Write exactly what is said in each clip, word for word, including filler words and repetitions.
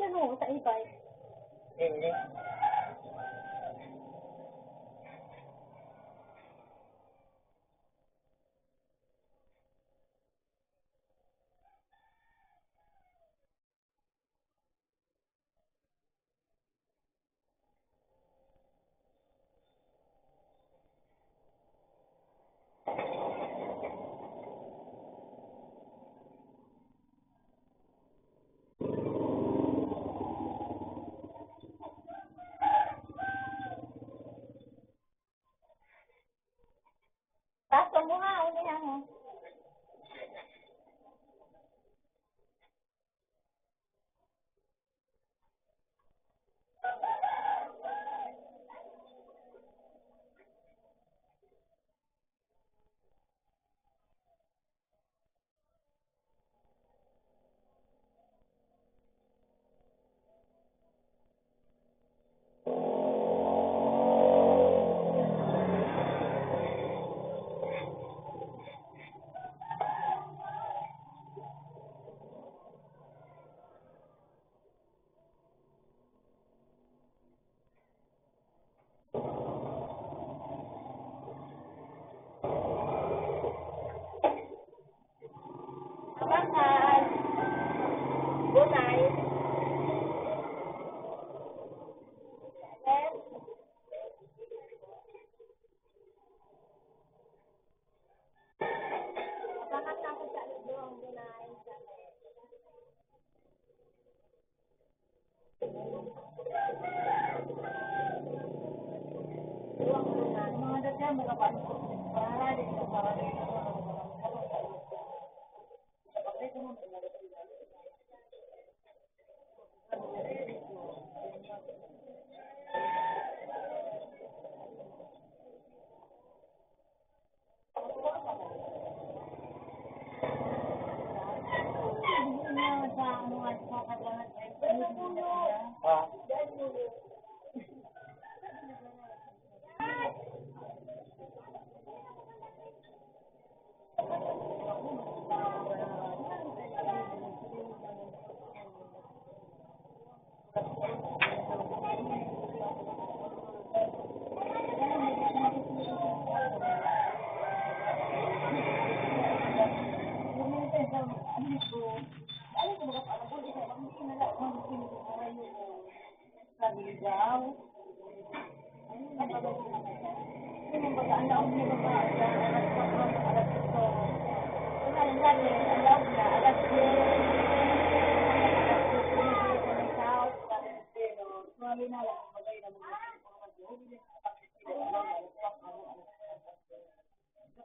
Ano, sa e-bike? Hindi. Paso mo ha, ulihan mo. Abakan. Bunay. Yes. Abakan na ako sa ido ang bunay.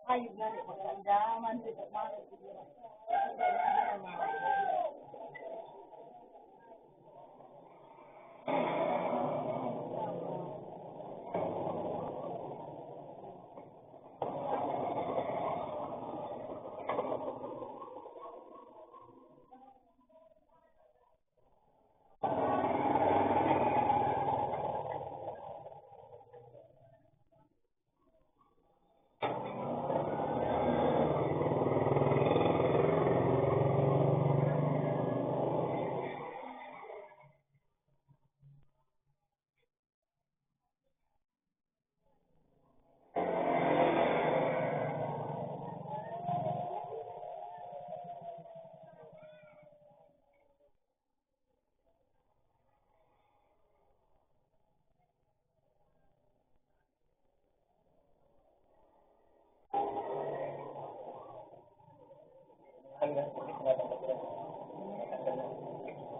Ayun nga, pagkaandaman, di ba, mano, siguro.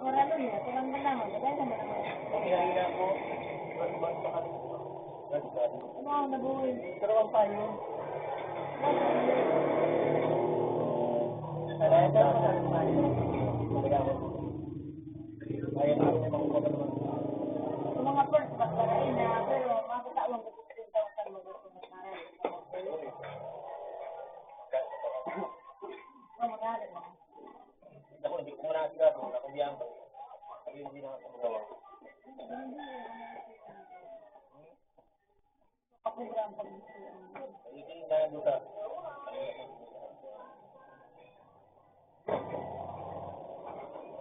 Kurang na lang, magdadala na naman. Ano, nabuhay? Dalawang payo. Sa mga first, pagkakain na, pero mga katawang gusto rin daw sa mga gusto na parang Ako, hindi ko muna sigurado, ako diyan pa. Sabi, hindi na ako magawa. Hindi na lugar.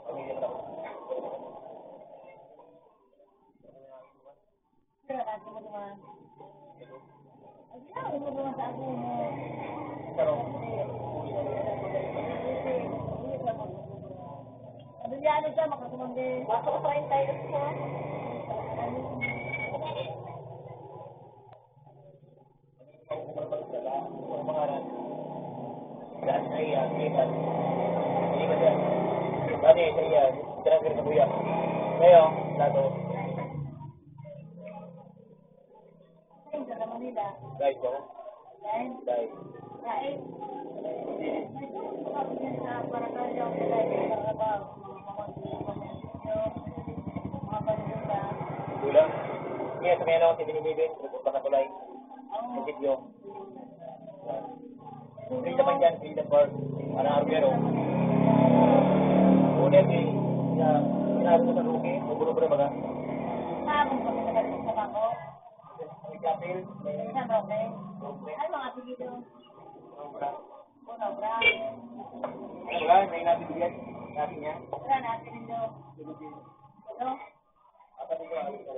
Pamilya na ako. Pero kasi mo naman. Ay, ano mo naman sa ako mo? Pero, ano yan, ito, makakumang din. Baka ko pa rin tayo sa pangalan. Daan sa iya, kita. Hindi ko siya. Dati sa iya, transfer sa kuya. Ngayon, lato. Sa Manila. Guys, ako. Guys. Guys. Guys. Sa barangay, sa trabaho, mga pamangkin, mga pamangkin, mga pamangkin. Kulang. Yes, may ano, si Binibibin, baka tulay. Sa sitio. Frida man dyan, Frida Park, para Arbero. Una yung, na, sinabi ko sa Roque, ubro-ubro baga. Ah, kung bakit nagkakaroon sa bako? May Chapel, may Sa Roque? Roque. Ano ang apelido? Obra. Una, Obra. Ano ba? May nabibigyan? Sabi niya? Wala na, apelido. Ano? Apat ito, apat ito.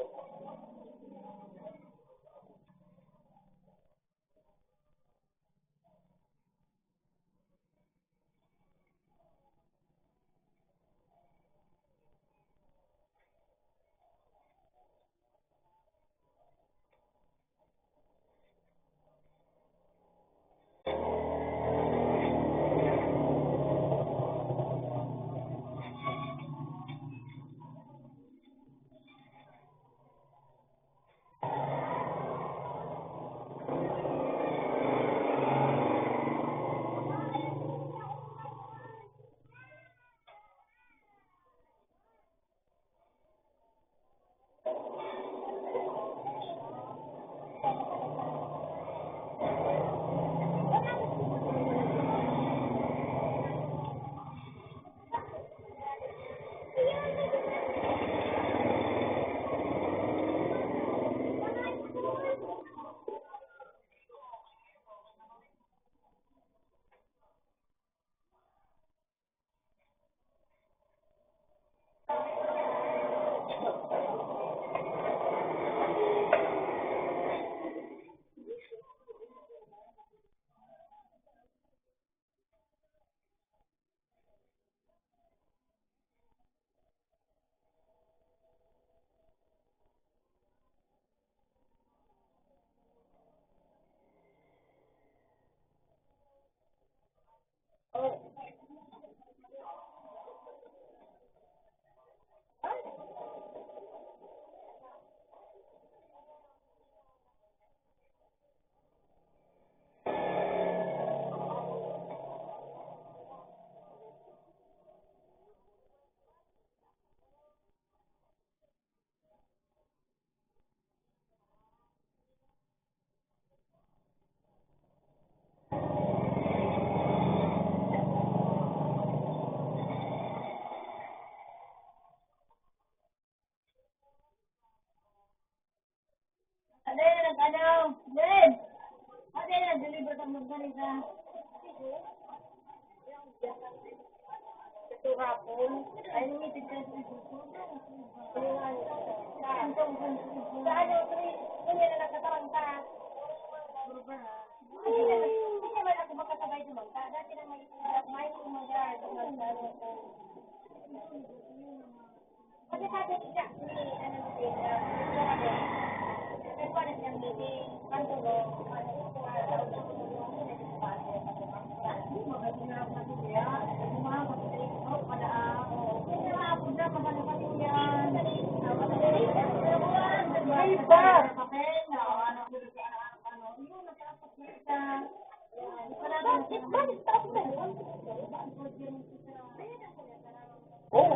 Ano yan, nag-ano? Din! Ano yan, nag-deliver sa Margarita? Ito hapon. Ay, nangitid ka sa ito. Sa ano, pre? Kung yan ang nagkataon ka. Hindi naman, hindi naman ako makasabay sa mga. Dati na may, may kumayar. Kasi sabi niya, ni, ano, ni, ah, ni Jonathan, nagpalit ng meeting, ang tulo, ano, ah, May iba. Bakit? Bakit taas na yun? Oo.